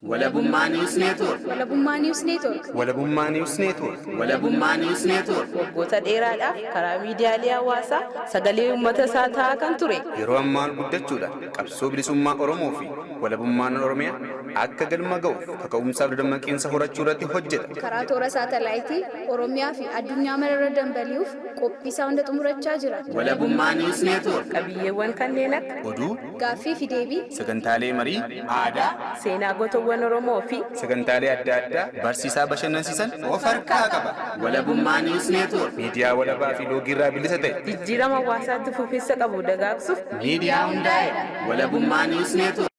Walabummaa News Network. Walabummaa News Network. Walabummaa News Network. Walabummaa News Network. Waggoota dheeraadhaaf karaa miidiyaalee hawaasaa sagalee uummata isaa ta'aa kan ture. Yeroo ammaa guddachuudhaan qabsoo bilisummaa Oromoo fi walabummaan Oromiyaa akka galma ga'uuf kaka'umsaaf dadammaqiinsa horachuu irratti hojjeta. Karaa toora saatalaayitii Oromiyaa fi addunyaa mararra dambali'uuf qophii isaa hunda xumurachaa jira. Walabummaa News Network. Qabiyyeewwan kanneen akka Oduu, Gaaffii fi deebii, sagantaalee marii, aadaa, seenaa gootowwan Oromoo fi sagantaalee adda addaa barsiisaa bashannansiisan of harkaa qaba. Walabummaa News Network. Miidiyaa walabaa fi loogiirraa bilisa ta'e. Jijjiirama hawaasaatti fufiinsa qabu dagaagsuuf Miidiyaa hundaa'edha. Walabummaa News Network.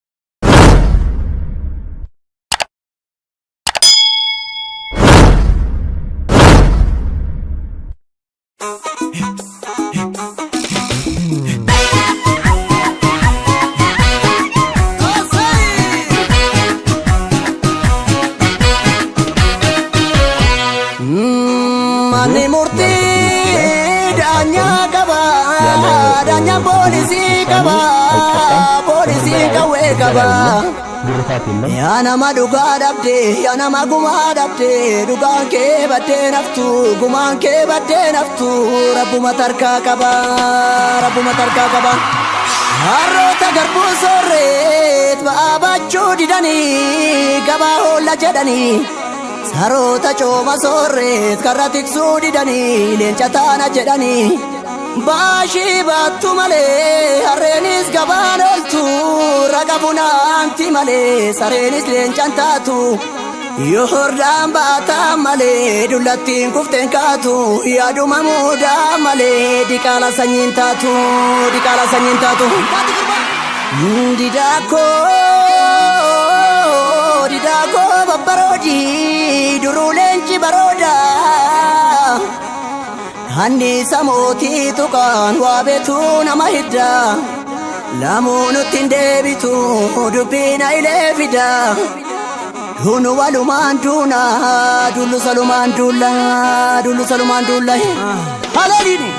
Manni murtii daanyaa qaba, daanyaan poolisii qaba, poolisiin qawwee qaba. Yaa nama dhugaa dhabde, yaa nama gumaa dhabde, dhugaan kee baddee naftu, gumaan kee baddee naftu, rabbuma tarkaa qaba, rabbuma tarkaa qaba. Harroota garbuu soorreet ba'aa baachuu didanii gabaa hoolla jedhanii. Saroota cooma soorreet karra tiksuu didanii leenca taana jedhanii. Baashii baattu malee harreenis gabaan ooltu raga funaanti malee sareenis leencan taatu. Yoo hordaan baataa malee dullattiin kufteen kaatu yaaduma muudaa malee diqaala sanyiin taatu diqaala sanyiin taatu. Didaakoo didaakoo babbaroodii duruu leenci barooda. Anniisa mootii tuqaan waa beetu nama hidda. Lamuu nutti hin deebitu dubbiin ayilee fida. Duunu walumaan duuna dullu salumaan duulla dullu salumaan duulla. Haleeliini.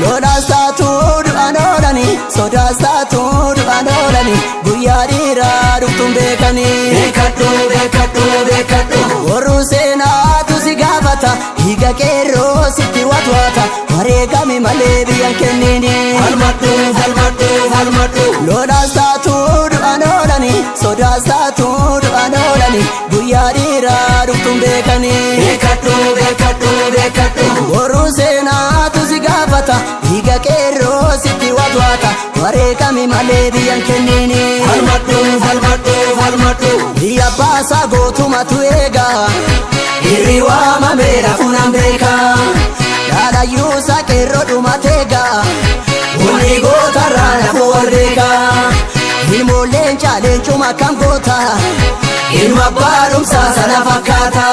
Lolaas taatu du'aan oolani, sodaas taatu du'aan oolani, guyyaa dhiiraa dhuftuun beekani. Beekadhu beekadhu beekadhu. Warruu seenaatu si gaafata, hiika qeerroo sitti watwaata, wareegame malee biyyan kennini. Falmadhu falmadhu falmadhu. Lolaas taatu du'aan oolani, sodaas taatu du'aan oolani, guyyaa dhiiraa dhuftuun beekani. Beekadhu beekadhu beekadhu. Warruu seenaatu si gaafata, hiika qeerroo sitti watwaata, wareegame malee biyyan kennini. Falmadhu falmadhu falmadhu. Biyya baasaa gootumatu eega, dhiirri waamameera funaan beeka. Dhaadhayyuusa qeerroo dhumateega, bunni gootarraa lafoo wal beeka. Ilmoolleen caaleencuma kam goota, ilma abbaa dhumsaa sana fakkaata.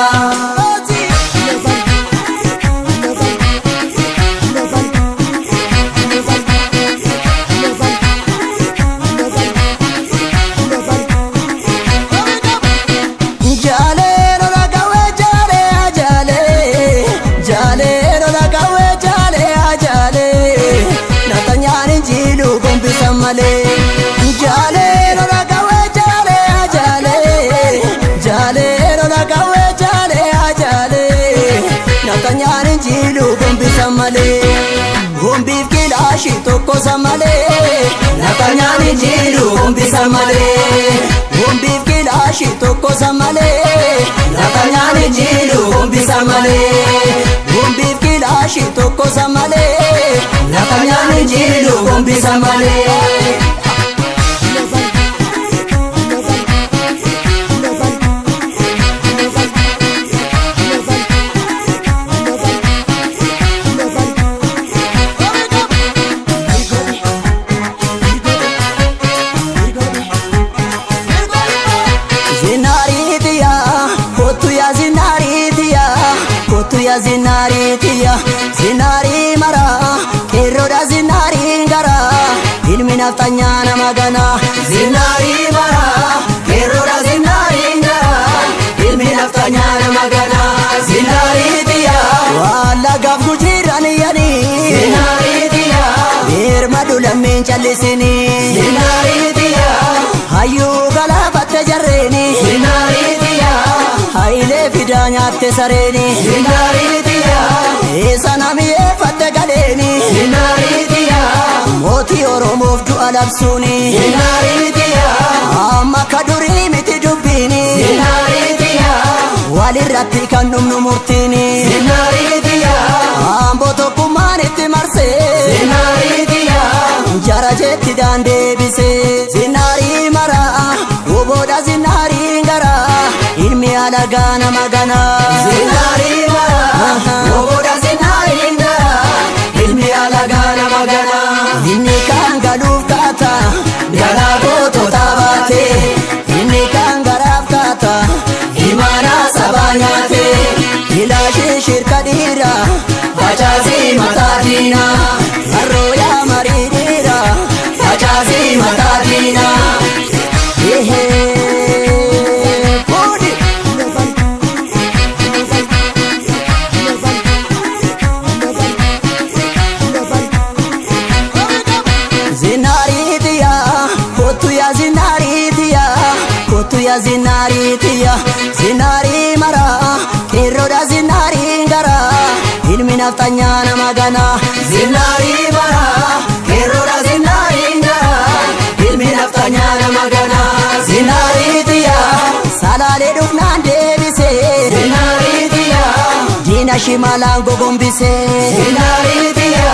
Jaalee lola qawwee jaalee jaalee jaalee lola qawwee jaalee jaalee natanyaan injiiluu gombisa malee. Jaalee lola qawwee jaalee jaalee jaalee lola qawwee jaalee jaalee natanyaan injiiluu gombisa malee. Gombiif kilaashii tokkosa malee natanyaan injiiluu gombisa malee. Gombiif kilaashii tokkosa malee natanyaan injiiluu gombisa malee. Gombiif kilaashii tokkosa malee natanyaan injiiluu gombisa malee. Zinaariitiyaa kottu yaa zinaariitiyaa kottu yaa. Zinaarii tiyya, zinaarii maraa, qeerroodha zinaariin garaa, ilmi nafxanyaa nama ganaa. Zinaarii maraa, qeerroodha zinaariin garaa, ilmi nafxanyaa nama ganaa. Zinaarii tiyya, waan lagaaf gujiiraan iyyanii. Zinaarii tiyya, beerma dulammeen callisinii. Zinaarii tiyya, hayyuu galaafatte jarreeni. Zinaarii tiyya, hayilee fidaa nyaatte sareeni. Zinaarii tiyya, eessa nami'eeffatte galeeni. Zinaarii tiyya, mootii Oromoof du'a labsuuni. Zinaarii tiyya, amma akka durii miti dubbiini. Zinaarii tiyya, walirratti kan dhumnu murtiini. Zinaarii tiyya, amboo tokkummaan itti marsee. Zinaarii tiyya, jara jeetti daandeebisee. Zinaarii maraa, goboodha zinaariin garaa, ilmi alagaa nama ganaa. Zinaarii maraa, goboodha zinaariin garaa, ilmi alagaa nama ganaa. Inni kaan galuuf kaata, garaa gootota baate. Inni kaan garaaf kaata, imaanaa sabaa nyaate. Ilaashee shirka dhiira, facaasii mataa diinaa. Harroo yaa marii dhiira, facaasii mataa diinaa. Ehee, fuudhi. Zinaarii tiyya, kottu yaa zinaarii tiyya, kottu yaa zinaarii tiyya, zinaarii maraa, qeerroodha zinaariin garaa, ilmi nafxanyaa nama ganaa. Zinaarii maraa, qeerroodha zinaariin garaa, ilmi nafxanyaa nama ganaa. Zinaarii tiyya, salaalee dhufnaan deebisee. Zinaarii tiyya, diina shimalaan gogombisee. Zinaarii tiyya,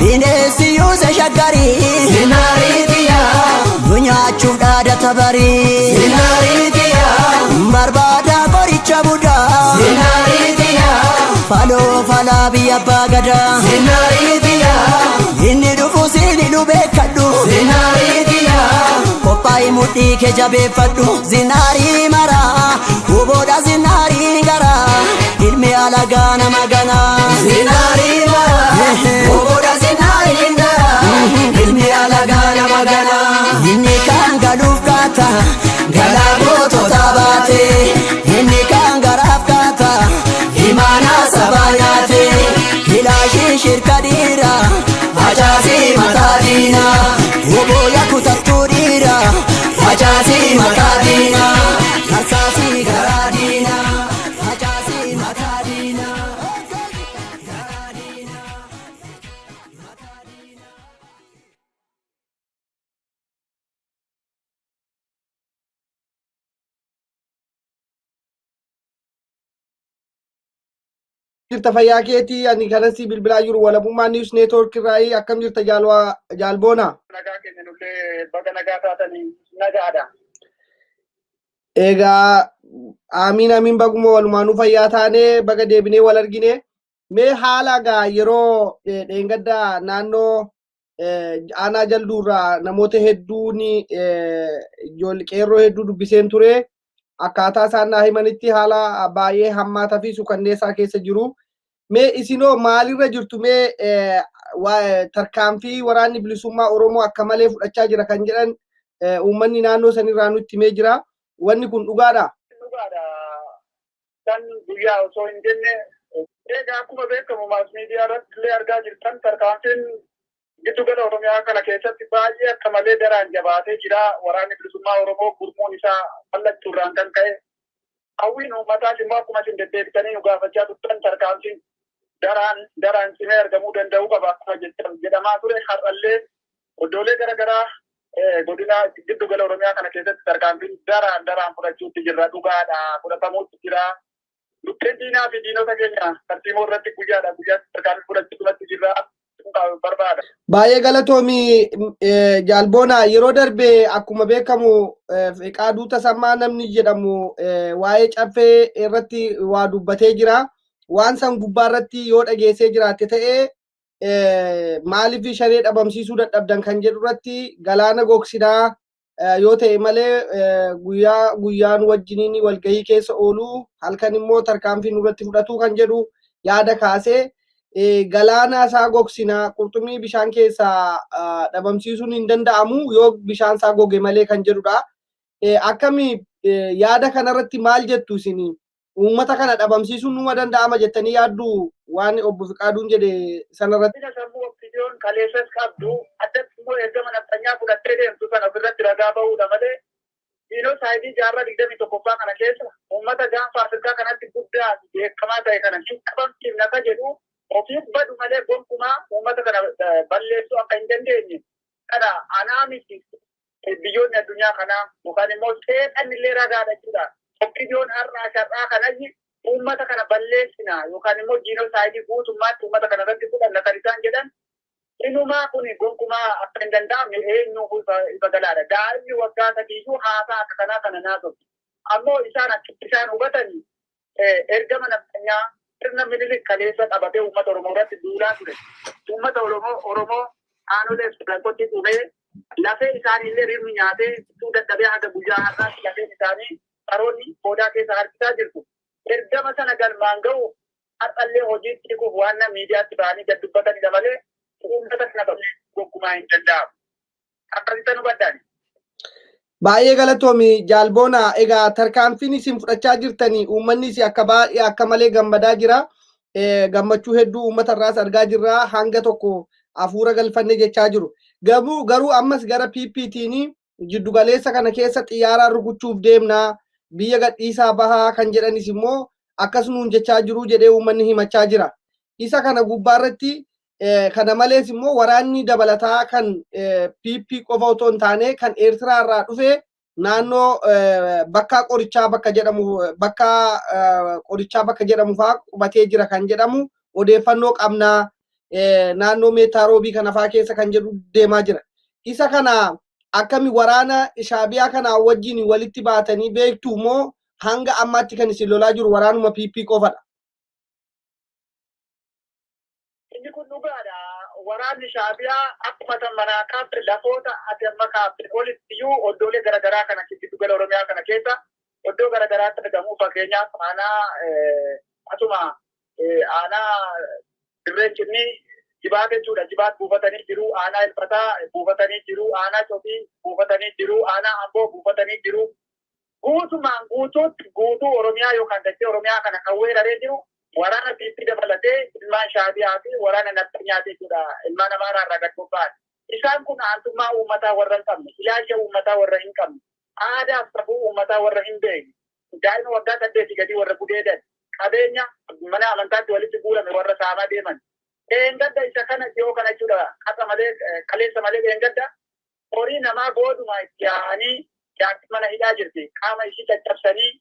bineensi yuuse shaggarii. Zinaarii tiyya, nu nyaachuuf dhaadata barii. Zinaarii tiyya, barbaada qoricha budaa. Zinaarii tiyya, faloo falaa biyya abbaa gadaa. Zinaarii tiyya, inni dhufu siin hidhu beekadhu. Zinaarii tiyya, qophaa'ii mudhii kee jabeeffadhu. Zinaarii maraa, huboodha zinaarii garaa, ilmi alagaa nama ganaa. Zinaarii maraa, huboodha zinaarii garaa, ilmi alagaa nama ganaa. Inni kaan galuuf kaata, galaa gootota baate. Inni kaan garaaf kaata, imaanaa sabaa nyaate. Ilaashii shirka dhiira, facaasii mataa diinaa. Huboo yakkutattuu dhiira, facaasii mataa diinaa. Tarsaasii garaa diinaa, facaasii mataa diinaa. Garaa diinaa. Mataa diinaa. Jirta, fayyaa keetii? Ani kanan si bilbilaa jiru Walabummaa News Network irraa. Akkam jirta, jaalwaa jaalboona? Nagaa keenya nullee, baga nagaa taatanii, nagaadha. Egaa amiin amiin, baguma walumaanuu fayyaa taanee, baga deebinee wal argine. Mee haala gaa yeroo dheengadda naannoo aanaa Jalduurraa namoota hedduun, ijoollee qeerroo hedduu dubbiseen ture. Akkaataa isaan naa himanitti haala baay'ee hammaataa fi sukanneessaa keessa jiru. Mee isinoo maalirra jirtu? Mee tarkaanfii waraanni bilisummaa Oromoo akka malee fudhachaa jira kan jedhan uummanni naannoo sanirraa nutti himee jira. Wanni kun dhugaadha? Dhugaadha. Kan guyyaa osoo hin jenne, egaa akkuma beekamu mass media irratti illee argaa jirtan, tarkaanfiin giddu gala Oromiyaa kana keessatti baay'ee akka malee daraan jabaatee jira. Waraanni bilisummaa Oromoo gurmuun isaa bal'achuurraan kan ka'e, hawwiin uummataas immoo akkuma isin deddeebitanii nu gaafachaa turtan, tarkaanfiin daraan daraan cimee argamuu danda'uu qaba akkuma jedhamaa ture, har'allee iddoolee garaagaraa godina giddu gala Oromiyaa kana keessatti tarkaanfiin daraan daraan fudhachuutti jirra, dhugaadha, fudhatamuutti jira. Lukkeen diinaa fi diinota keenya tartiimoo irratti guyyaadha guyyaatti tarkaanfii fudhachuutti jirra barbaada. Baay'ee galatoomii, jaalboona. Yeroo darbe akkuma beekamu Fiqaaduu Tasammaa namni jedhamu waa'ee Caffee irratti waa dubbatee jira. Waan san gubbaa irratti yoo dhageessee jiraatte ta'ee, maaliif Shanee dhabamsiisuu dadhabdan kan jedhu irratti, galaana gogsinaa yoo ta'e malee guyyaa guyyaan wajjiniin walgahii keessa ooluu, halkan immoo tarkaanfii nurratti fudhatu kan jedhu. yaada kaasee galaana isaa gogsinaa, qurxummii bishaan keessaa dhabamsiisuun hin danda'amu yoo bishaan isaa goge malee kan jedhudha. Akkami, yaada kanarratti maal jettu isin? Uummata kana dhabamsiisuun numa danda'ama jettanii yaaddu waan obbo Fiqaaduun jedhe sanarratti? Guddina sammuu OPDOn kaleessas qabdu, addatti immoo ergama nafxanyaa fudhattee deemtu sana ofirratti ragaa bahuudha malee, jiinoosaayidii jaarraa 21ffaa kana keessa uummata gaanfa Afrikaa kanatti guddaa fi beekamaa ta'e kana hin dhabamsiifna ka jedhu, ofiif badu malee gonkumaa uummata kana balleessuu akka hin dandeenye kana anaa miti, biyyoonni addunyaa kanaa yookaan immoo seexanni illee ragaadha jechuudha. OPDOn har'aa shar'aa kanayyi uummata kana balleessina yookaan immoo jiinoosaayidii guutummaatti uummata kana irratti fudhanna kan isaan jedhan, inumaa kun gonkumaa akka hin danda'amne eenyu ifa galaadha. Daa'imni waggaa 3yyuu haasaa akka kanaa kana naasofti. Ammoo isaan akkitti isaan hubatanii ergama nafxanyaa sirna Minilik kaleessa qabatee uummata Oromoo irratti duulaa ture. Uummata Oromoo aanolee Filankotti dhumee, lafee isaanii illee rirmi nyaatee ittuu dadhabee, haga guyyaa har'aatti lafeen isaanii qaroonni qodaa keessa harkisaa jirtu. Ergama sana galmaan ga'u har'allee hojiitti hiikuuf waan miidiyaatti ba'anii gad dubbatanidha malee uummata kana balleessuu gonkumaa hin danda'amu. Akkasitti hubadhaan. Baay'ee galatoomi, Jaalboona. Egaa tarkaanfiin isin fudhachaa jirtanii uummanni isin akka baay'ee akka malee gammadaa jira. Gammachuu hedduu uummata irraas argaa jirra. Hanga tokko hafuura galfanne jechaa jiru. Garuu ammas gara PPT'n jiddugaleessa kana keessa xiyyaaraan rukuchuuf deemna, biyya gadhiisaa bahaa kan jedhanis immoo akkas nuun jechaa jiru jedhee uummanni himachaa jira. Isa kana gubbaarratti, kana malees immoo waraanni dabalataa kan PP qofa otoo hin taane kan Eertiraa irraa dhufe naannoo bakka qorichaa bakka jedhamu, bakka qorichaa bakka jedhamu fa'aa qubatee jira kan jedhamu odeeffannoo qabnaa, naannoo Meettaa Roobii kana fa'aa keessa kan jedhu deemaa jira. Isa kana akkami, waraana Shaabiyaa kanaa wajjin walitti baatanii beektu moo hanga ammaatti kan isin lolaa jiru waraanuma PP qofadha? Inni kun dhugaadha. Waraanni Shaabiyaa akkuma tan manaa kaafte, lafoota ati amma kaafte olitti iyyuu oddoolee garaagaraa kana giddu gala Oromiyaa kana keessa iddoo garaagaraatti argamu. Fakkeenyaaf aanaa asuma aanaa Dirree Cinnii Jibaat jechuudha. Jibaat buufatanii jiru. Aanaa Ilfataa buufatanii jiru. Aanaa Cobii buufatanii jiru. Aanaa Amboo buufatanii jiru. Guutumaan guutuutti guutuu Oromiyaa yookaan dachee Oromiyaa kana kan weeraree jiru waraana PP dabalatee ilmaan Shaabiyaa fi waraana nafxanyaati jechuudha. Ilmaan Amaaraa irraa gad bobba'an. Isaan kun aantummaa uummataa warra hin qabne, ilaalcha uummataa warra hin qabne, aadaa fi safuu uummataa warra hin beekne, daa'ima waggaa 8 gadii warra gudeedan, qabeenya mana amantaatti walitti guurame warra saamaa deeman. Dheengadda isa kana dhiyoo kana jechuudha. Har'a malee, kaleessa malee, dheengadda horii namaa gooduma itti yaa'anii jaartii mana hidhaa jirti. Qaama ishii caccabsanii,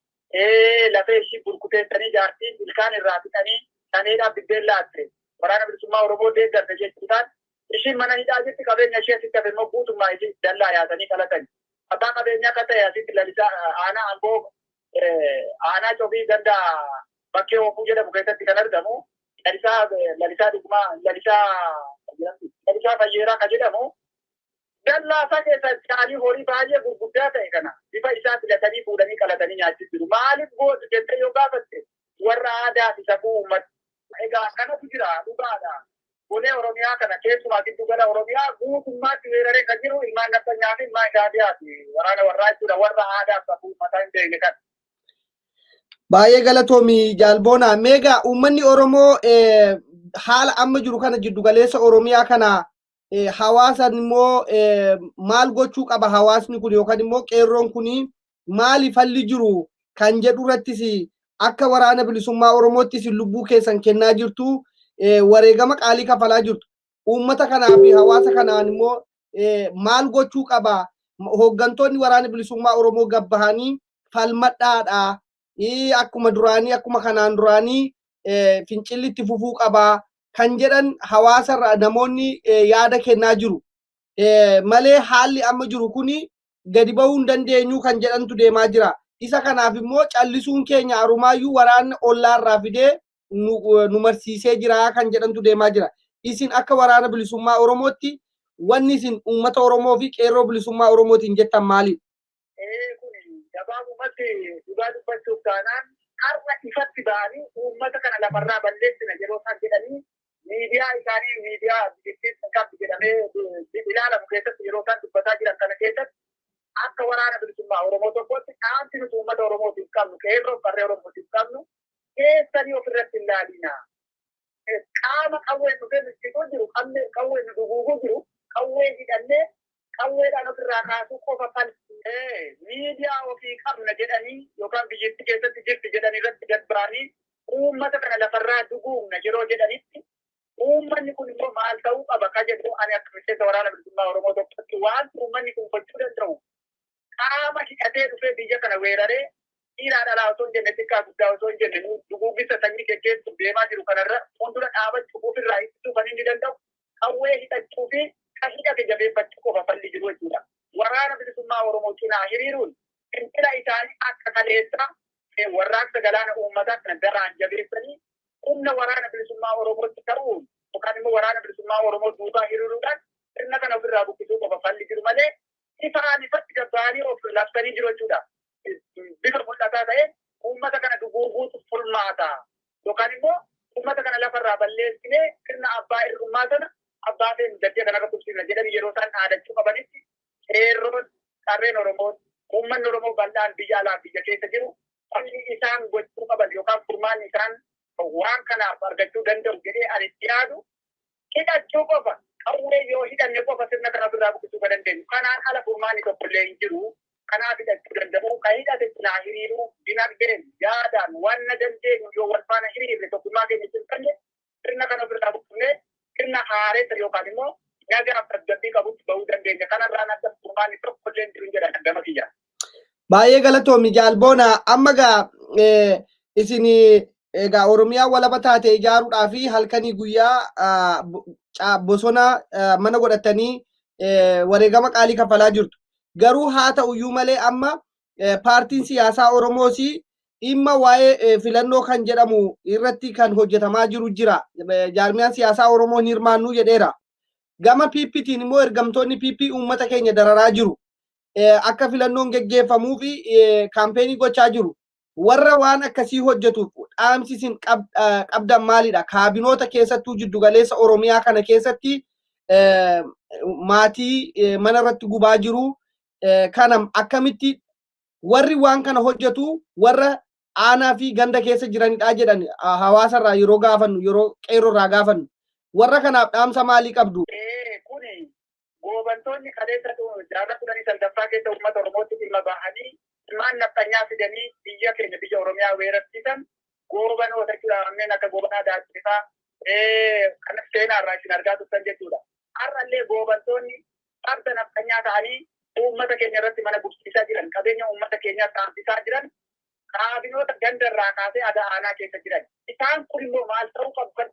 lafee ishii burkuteessanii, jaartii ilkaan irraa fixanii, saneedhaaf biddeen laatte. Waraana Bilisummaa Oromoo deeggarte jechuudhaan ishiin mana hidhaa jirti. Qabeenya ishee asitti hafe immoo guutummaa ishii dallaa yaasanii qalatan. Abbaa qabeenyaa akka ta'e asitti Lalisaa, aanaa Amboo, aanaa Cobii, ganda Bakkee Oofuu jedhamu keessatti kan argamu Lalisaa Dhugumaa, Lalisaa Fayyeeraa kan jedhamu, dallaa isaa keessa ta'anii horii baay'ee gurguddaa ta'e kana bifa isaa filatanii fuudhanii qalatanii nyaachuu jiru. Maaliif gootu jettee yoo gaafatte, warra aadaa fi safuu uummata. Egaa kanatu jira, dhugaadha. Golee Oromiyaa kana, keessumaa giddu gala Oromiyaa guutummaatti weeraree kan jiru ilmaan nafxanyaa fi ilmaan Shaabiyaati. Waraana warraa jechuudha, warra aadaa fi safuu uummataa hin beekne kana. Baay'ee galatoomi, Jaalboona. Meegaa uummanni Oromoo haala amma jiru kana, jiddugaleessa Oromiyaa kana hawaasan immoo maal gochuu qaba hawaasni kun, yookaan immoo qeerroon kun maali falli jiru kan jedhu irrattis, akka Waraana Bilisummaa Oromoottis lubbuu keessan kennaa jirtu, wareegama qaalii kafalaa jirtu. Uummata kanaa fi hawaasa kanaan immoo maal gochuu qaba? Hooggantoonni Waraana Bilisummaa Oromoo gabbahanii falmadhaadha. Akkuma duraanii, akkuma kanaan duraanii fincilli itti fufuu qaba kan jedhan hawaasarra namoonni yaada kennaa jiru. Malee haalli amma jiru kuni gadi bahuu hin dandeenyu kan jedhantu deemaa jira. Isa kanaaf immoo callisuun keenya arumaayyuu waraanni ollaarraa fidee nu marsiisee jira kan jedhantu deemaa jira. Isin akka Waraana Bilisummaa Oromootti wanni isin uummata Oromoo fi qeerroo bilisummaa Oromootiin jettan maali? Kun gabaabumatti dhugaa dubbachuuf taanaan Har'a ifatti ba'anii uummata kana lafarraa balleessina yeroo isaan jedhanii miidiyaa isaanii miidiyaa biyyattiin qabdi jedhamee ilaalamu keessatti yeroo isaan dubbataa jiran kana keessatti akka waraana bilisummaa Oromoo tokkotti dhaamsi nuti uummata Oromootiif qabnu, qeerroo qarree Oromootiif qabnu keessanii ofirratti hin laalina. Qaama qawween nu kennu jiru, qawween nu duguuguu jiru, qawwee hidhannee qawweedhaan ofirraa kaasuu qofa kan miidiyaa ofii qabna jedhanii yookaan biyyattii keessatti jirti jedhanii irratti gad ba'anii uummata kana lafarraa duguugna yeroo jedhanitti uummanni kun immoo maal ta'uu qaba ka jedhu ani akka miseensa waraana bilisummaa Oromoo tokkotti waan uummanni kun gochuu danda'u qaama hidhatee dhufee biyya kana weeraree dhiiraa dhalaa osoo hin jenne xiqqaa guddaa osoo hin jenne duguuggisa sanyii geggeessuuf deemaa jiru kanarra fuuldura dhaabachuu ofirraa ittisuu kan inni danda'u qawwee hidhachuu fi kan hidhate jabeeffachuu qofa falli jiru jechuudha. Waraana bilisummaa Oromoo cinaa hiriiruun fincila isaanii akka kaleessaa warraaqsa galaana uummataa kana daraan jabeessanii humna waraana bilisummaa Oromootti ta'uun yookaan immoo waraana bilisummaa Oromoo duukaa hiriiruudhaan sirna kana ofirraa buqqisuu qofa falli jiru malee ifaan ifatti gabbaanii of labsanii jiru jechuudha. Bifa mul'ataa ta'een uummata kana duguuguutu furmaata yookaan immoo uummata kana lafarraa balleessinee sirna abbaa irrummaa sana abbaa feenu dachee kanarra qubsiifna jedhanii yeroo isaan dhaadachuu qabanitti qeerroon qarreen Oromoo uummanni Oromoo bal'aan biyya alaa biyya keessa jiru falli isaan gochuu qaban yookaan furmaanni isaan waan kanaaf argachuu danda'u jedhee ani itti yaadu hidhachuu qofa qawwee yoo hidhanne qofa sirna kana ofirraa buqqisuu kan dandeenyu. Kanaan ala furmaanni tokkollee hin jiru. Kanaaf hidhachuu danda'u kan hidhate cinaa hiriiruu dinagdeen yaadaan wanna dandeenyu yoo wal faana hiriirre tokkummaa keenya cimsanne sirna kana ofirraa buqqifnee sirna haareessa yookaan immoo nagaaf tasgabbii qabutti bahuu dandeenya. Kanarraan adda furmaanni tokkollee hin jiru jedhan gama kiyya. Baay'ee galatoomi jaalboona amma gaa isin egaa Oromiyaa walaba taate ijaaruudhaa fi halkanii guyyaa bosona mana godhatanii wareegama qaalii kaffalaa jirtu. Garuu haa ta'uyyuu malee amma paartiin siyaasaa Oromoos dhimma waa'ee filannoo kan jedhamu irratti kan hojjetamaa jiru jira. Jaarmiyaan siyaasaa Oromoo hin hirmaannu jedheera. Gama PPtiin immoo ergamtoonni PP uummata keenya dararaa jiru. Akka filannoon geggeeffamuu fi kaampeenii gochaa jiru. Warra waan akkasii hojjetuuf dhaamsi isin qabdan maalidha? Kaabinoota keessattuu jiddugaleessa Oromiyaa kana keessatti maatii mana irratti gubaa jiru. Kana akkamitti warri waan kana hojjetu warra aanaa fi ganda keessa jiranidha jedhan hawaasarraa yeroo gaafannu yeroo qeerrorraa gaafannu. Warra kanaaf dhaamsa maalii qabdu? Kuni goobantoonni kaleessa jaarraa 19ffaa keessa uummata Oromootti dhimma bahanii ilmaan nafxanyaa fidanii biyya keenya biyya Oromiyaa weerarsiisan goobanoota jechuudha. Kanneen akka goobanaa Daachifaa kan seenaarraa isin argaa turtan jechuudha. Har'allee goobantoonni farda nafxanyaa ta'anii uummata keenya irratti mana gubsiisaa jiran, qabeenya uummata keenyaa saamsisaa jiran, kaabinoota gandarraa kaasee ada aanaa keessa jiran. Isaan kun immoo maal ta'uu qabu?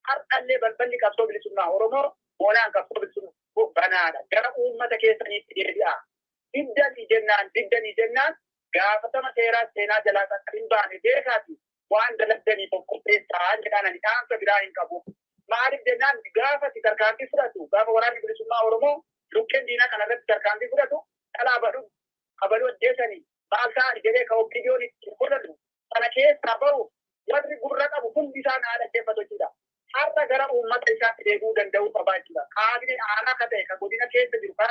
Har'allee balballi qabsoo bilisummaa Oromoo moonaan qabsoo bilisummaa banaadha. Gara uummata keessaniitti deebi'a. Diddanii jennaan gaafatama seeraa seenaa jalaas akka hin baane beekaati waan daladdaniif of qopheessaa jedhaan ani dhaamsa biraa hin qabu. Maaliif jennaan gaafa tarkaanfii fudhatu gaafa waraanni bilisummaa Oromoo lukkeen diinaa kanarratti tarkaanfii fudhatu dhalaa baduu kabaluu ajjeesanii maal ta'an jedhee ka OPDOn ittiin godhatu sana keessaa bahuuf warri gurra qabu hundi isaan haadha dhaggeeffatu jechuudha. Har'a gara uummata isaatti deebi'uu danda'uu qabaa jechuudha. Kaabinee aanaa ka ta'e ka godina keessa jiru ka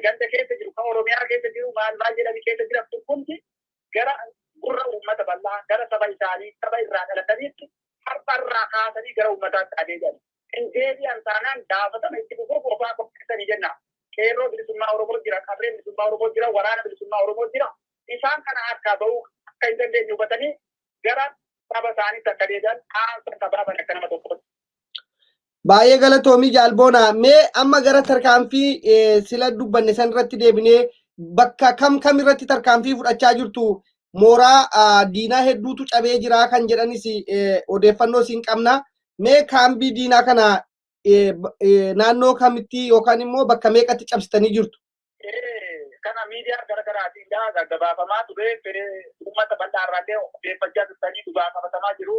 ganda keessa jiru ka Oromiyaa keessa jiru maal maal jedhanii keessa jiran hundi gara gurra uummata bal'aa gara saba isaanii saba irraa dhalataniitti har'arraa kaasanii gara uummataatti adeeman. Hin deebi'an taanaan gaafatama itti fufuuf ofaa qopheessanii jenna. Qeerroo bilisummaa Oromoo jira, qarreen bilisummaa Oromoo jira, waraana bilisummaa Oromoo jira. Isaan kana harkaa bahuu akka hin dandeenye hubatanii gara saba isaaniitti akka deebi'an dhaamsa qabaaban akka nama tokkootti. Baay'ee galatoomii jaalboona. Mee amma gara tarkaanfii sila dubbanne san irratti deebinee bakka kam kam irratti tarkaanfii fudhachaa jirtu mooraa diinaa hedduutu cabee jira kan jedhanis odeeffannoo siin qabna. Mee kaambii diinaa kana naannoo kamitti yookaan immoo bakka meeqatti cabsitanii jirtu? Kana miidiyaa garaagaraatiin gabaafamaa ture uummata bal'aa irraallee odeeffachaa turtanii dhugaa qabatamaa jiru.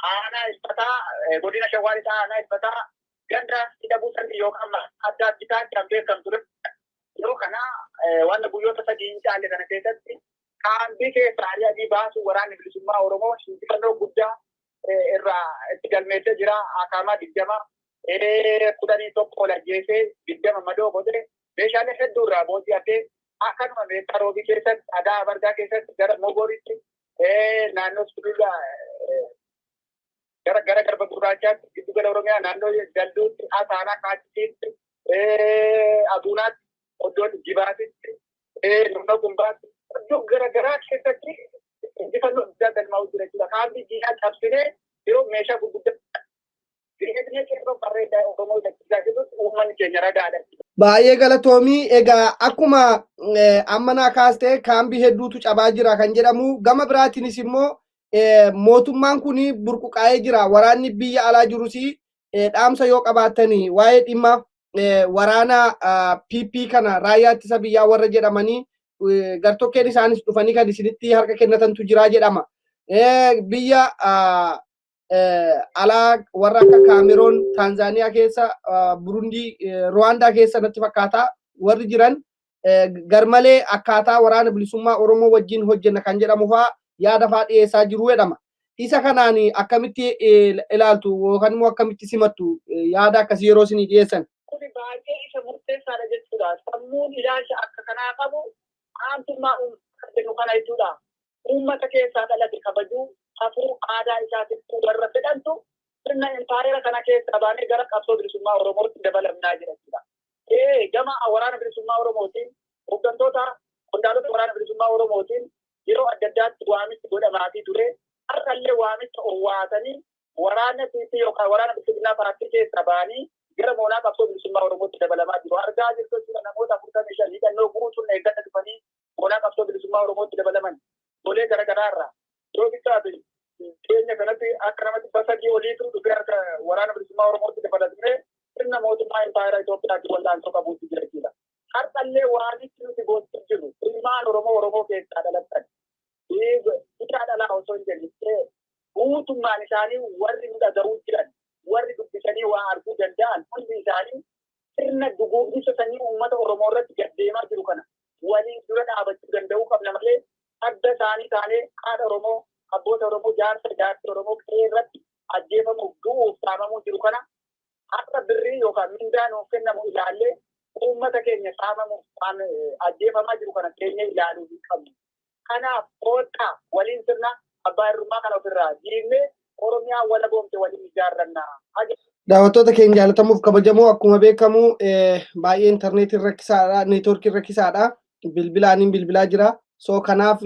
Aanaa Ilfataa godina Shawaa Lixaa aanaa Ilfataa ganda hidha buusan yookaan adda additaan kan beekamu ture. Yeroo kana wanta guyyoota 3 hin caalle kana keessatti Kaambii keessaa ari'anii baasuu waraanni bilisummaa Oromoo injifannoo guddaa irraa itti galmeessee jira. Akaamaa 20 11 ol ajjeesee 20 madoo godhee meeshaalee hedduu irraa booji'atee akkanuma meeshaa roobii keessatti Adaa Bargaa keessatti gara Mogoritti naannoo Sulula gara Garba Gurraachaatti giddu gala Oromiyaa naannoo Jalduutti Asaanaa Kaachisiitti Abuunaatti iddoo Jibaatitti naannoo Gumbaatti iddoo garaagaraa keessatti injifannoo guddaa galmaa'u jira jechuudha. Kaambii diinaa cabsinee yeroo meeshaa gurguddaa jireenya qeerroo barreedaa Oromoo hidhachiisaa jirrutti uummanni keenya ragaadha. Baay'ee galatoomii. Egaa akkuma amma naa kaastee kaambii hedduutu cabaa jira kan jedhamu, gama biraatiinis immoo mootummaan kun burquqaa'ee jira. Waraanni biyya alaa jirus dhaamsa yoo qabaattanii waa'ee dhimma waraana PP kana raayyaa ittisa biyyaa warra jedhamanii gartokkeen isaanis dhufanii kan isinitti harka kennatantu jira jedhama. Biyya alaa warra akka Kaameroon, Taanzaaniyaa keessa, Burundii, Ruwaandaa keessa natti fakkaata warri jiran garmalee akkaataa waraana bilisummaa Oromoo wajjin hojjenna kan jedhamu fa'aa yaada fa'aa dhiyeessaa jiru jedhama. Isa kanaan akkamitti ilaaltu yookaan immoo akkamitti simattu yaada akkasii yeroo isinii dhiyeessan? Kuni baay'ee isa murteessaadha jechuudha. Sammuun ilaalcha akka kanaa qabu aantummaa uummata jennu kana jechuudha. Uummata keessaa dhalate kabajuu, safuu aadaa isaatiif warra fedhantu sirna impaayera kana keessaa baanee gara qabsoo bilisummaa Oromootti dabalamnaa jira jechuudha. Gama waraana bilisummaa Oromootiin hooggantoota qondaalota waraana bilisummaa Oromootiin yeroo adda addaatti waamichi godhamaafii ture. Har'allee waamicha owwaatanii waraana PP yookaan waraana bilisummaa paartii keessaa ba'anii gara moonaa qabsoo bilisummaa Oromootti dabalamaa jiru. Argaa jirtu jechuudha namoota 45 hidhannoo guutuun eeggata dhufanii moonaa qabsoo bilisummaa Oromootti dabalaman golee garaagaraa irraa. Yeroo xiqqaate keenya kanatti akka namatti 300 oliitu dhufee harka waraana bilisummaa Oromootti dabalatee sirna mootummaa impaayera Itoophiyaatti wal'aansoo qabuutti jira jechuudha. Har'allee waamichi nuti gochuu jirru ilmaan Oromoo Oromoo keessaa dhalatan hidhaa dhalaa osoo hin jenne guutummaan isaanii warri nu dhaga'uu jiran warri dubbisanii waa arguu danda'an hundi isaanii sirna duguugisa sanyii uummata Oromoo irratti gaddeemaa jiru kana waliin dura dhaabachuu danda'uu qabna malee adda isaanii taanee haadha Oromoo abboota Oromoo jaarsa jaartii Oromoo qe'ee irratti ajjeefamuuf du'uuf saamamuu jiru kana har'a birrii yookaan mindaa nuuf kennamu ilaallee uummata keenya saamamuuf ajjeefamaa jiru kana keenya ilaaluu hin qabnu. Kanaaf koottaa waliin sirna abbaa irrummaa kana ofirraa diignee Oromiyaa walaboomte waliin ijaarranna. Daawwattoota keenya jaallatamuuf kabajamoo, akkuma beekamu baay'ee intarneetiin rakkisaadha, neetwoorkiin rakkisaadha. Bilbilaaniin bilbilaa jira. So kanaaf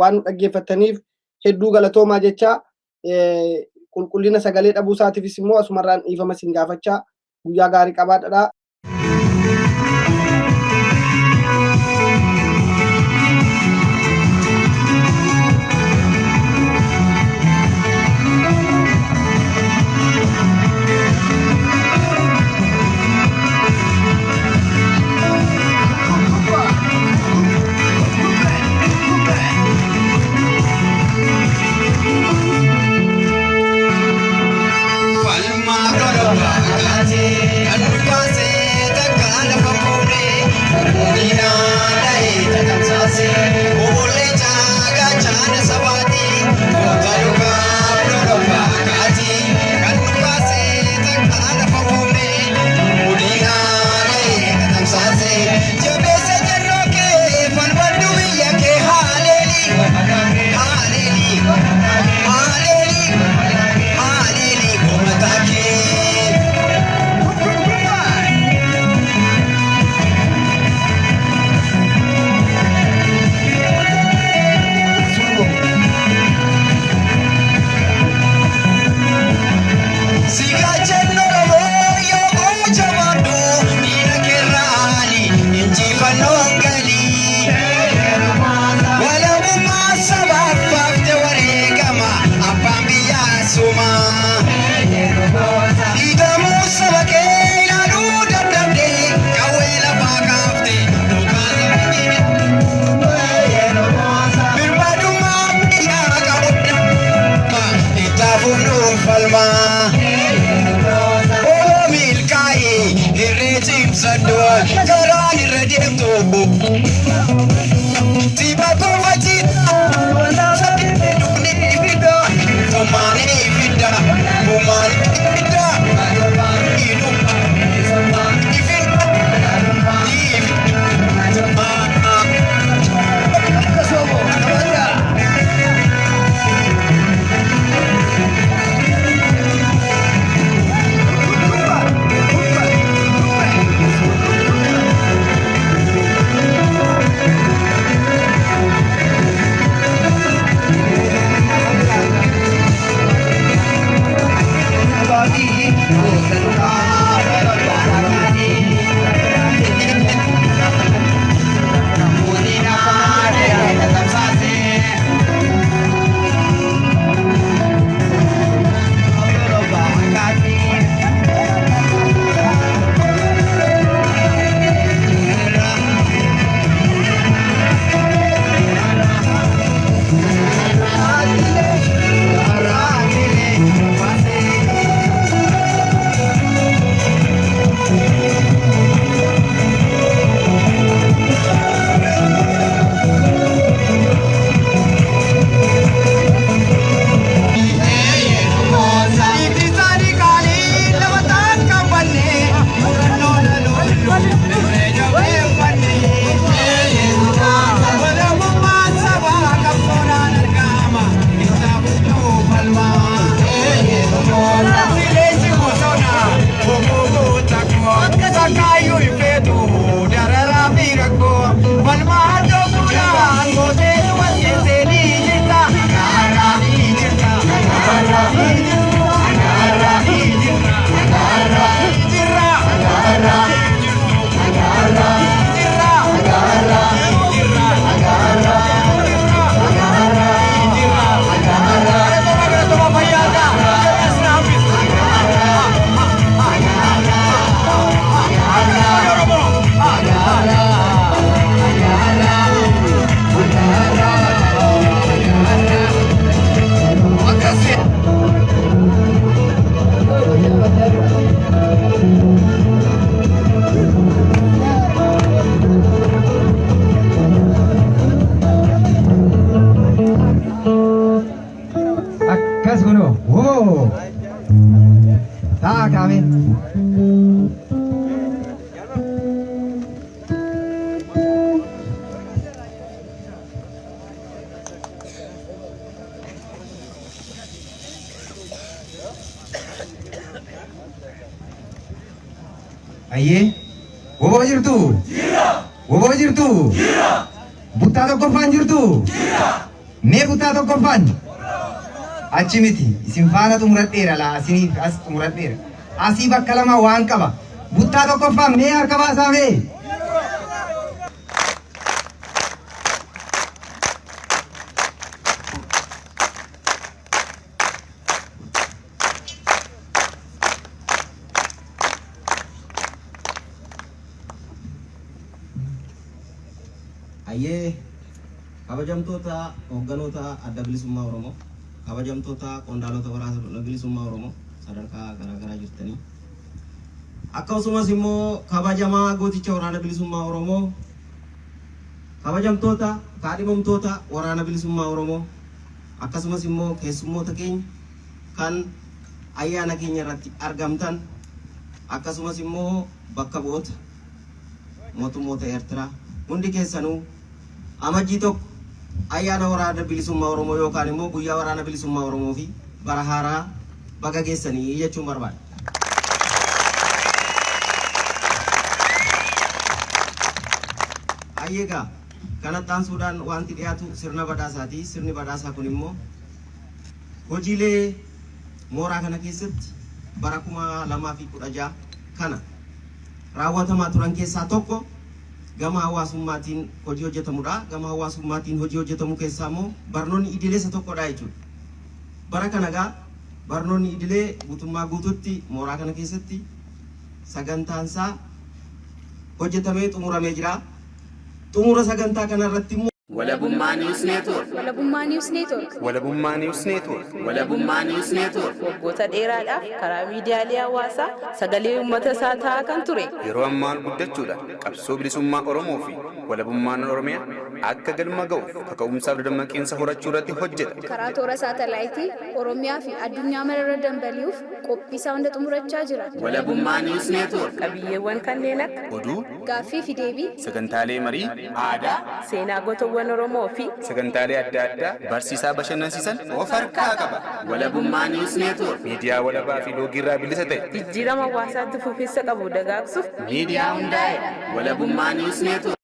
waan nu dhaggeeffattaniif hedduu galatoomaa jecha, qulqullina sagalee dhabuu isaatiifis immoo asumarraan dhiifama isin gaafachaa guyyaa gaarii qabaadhaa. Akkas kunoo woo ta'a kaame. Ayyee woboo jirtu? Woboo jirtu? Buttaa tokkoffaan jirtu? Mee buttaa tokkoffaan? Achi miti isin faana xumuradheera laa isiniif as xumuradheera. Asii bakka lama waan qaba. Buttaa tokkoffaan mee harka baasaa mee? Ayyee kabajamtoota hoogganoota adda bilisummaa Oromoo, kabajamtoota qondaalota waraana bilisummaa Oromoo sadarkaa garaagaraa jirtanii, akkasumas immoo kabajamaa gooticha waraana bilisummaa Oromoo, kabajamtoota kaadhimamtoota waraana bilisummaa Oromoo, akkasumas immoo keessummoota keenya kan ayyaana keenya irratti argamtan, akkasumas immoo bakka bu'oota mootummoota Eertiraa hundi keessanuu Amajjii 1 ayyaana waraana bilisummaa Oromoo yookaan immoo guyyaa waraana bilisummaa Oromoo fi bara haaraa baga geessanii jechuun barbaada. Hayyee egaa kanatti aansuudhaan wanti dhiyaatu sirna badhaasaati. Sirni badhaasaa kun immoo hojiilee mooraa kana keessatti bara 2016 kana raawwatamaa turan keessaa tokko gama hawaasummaatiin hojii hojjetamudha. Gama hawaasummaatiin hojii hojjetamu keessaa immoo barnoonni idilee isa tokkodha jechuudha. Bara kana egaa barnoonni idilee guutummaa guututti mooraa kana keessatti sagantaansaa hojjetamee xumuramee jira. Xumura sagantaa kana irratti immoo Walabummaa News Network. Walabummaa News Network. Walabummaa News Network. Walabummaa News Network. Waggoota dheeraadhaaf karaa miidiyaalee hawaasaa sagalee uummata isaa ta'aa kan ture. Yeroo ammaa guddachuudhaan qabsoo bilisummaa Oromoo fi walabummaan Oromiyaa akka galma ga'uuf kaka'umsaaf dadammaqiinsa horachuu irratti hojjeta. Karaa toora saatalaayitii Oromiyaa fi addunyaa mararra dambali'uuf qophii isaa hunda xumurachaa jira. Walabummaa News Network. Qabiyyeewwan kanneen akka Oduu, Gaaffii fi deebii, sagantaalee marii, aadaa, seenaa gootowwan Oromoo fi sagantaalee adda addaa barsiisaa bashannansiisan of harkaa qaba. Walabummaa News Network. Miidiyaa walabaa fi loogiirraa bilisa ta'e. jijjiirama hawaasaatti fufiinsa qabu dagaagsuuf Miidiyaa hundaa'edha. Walabummaa News Network.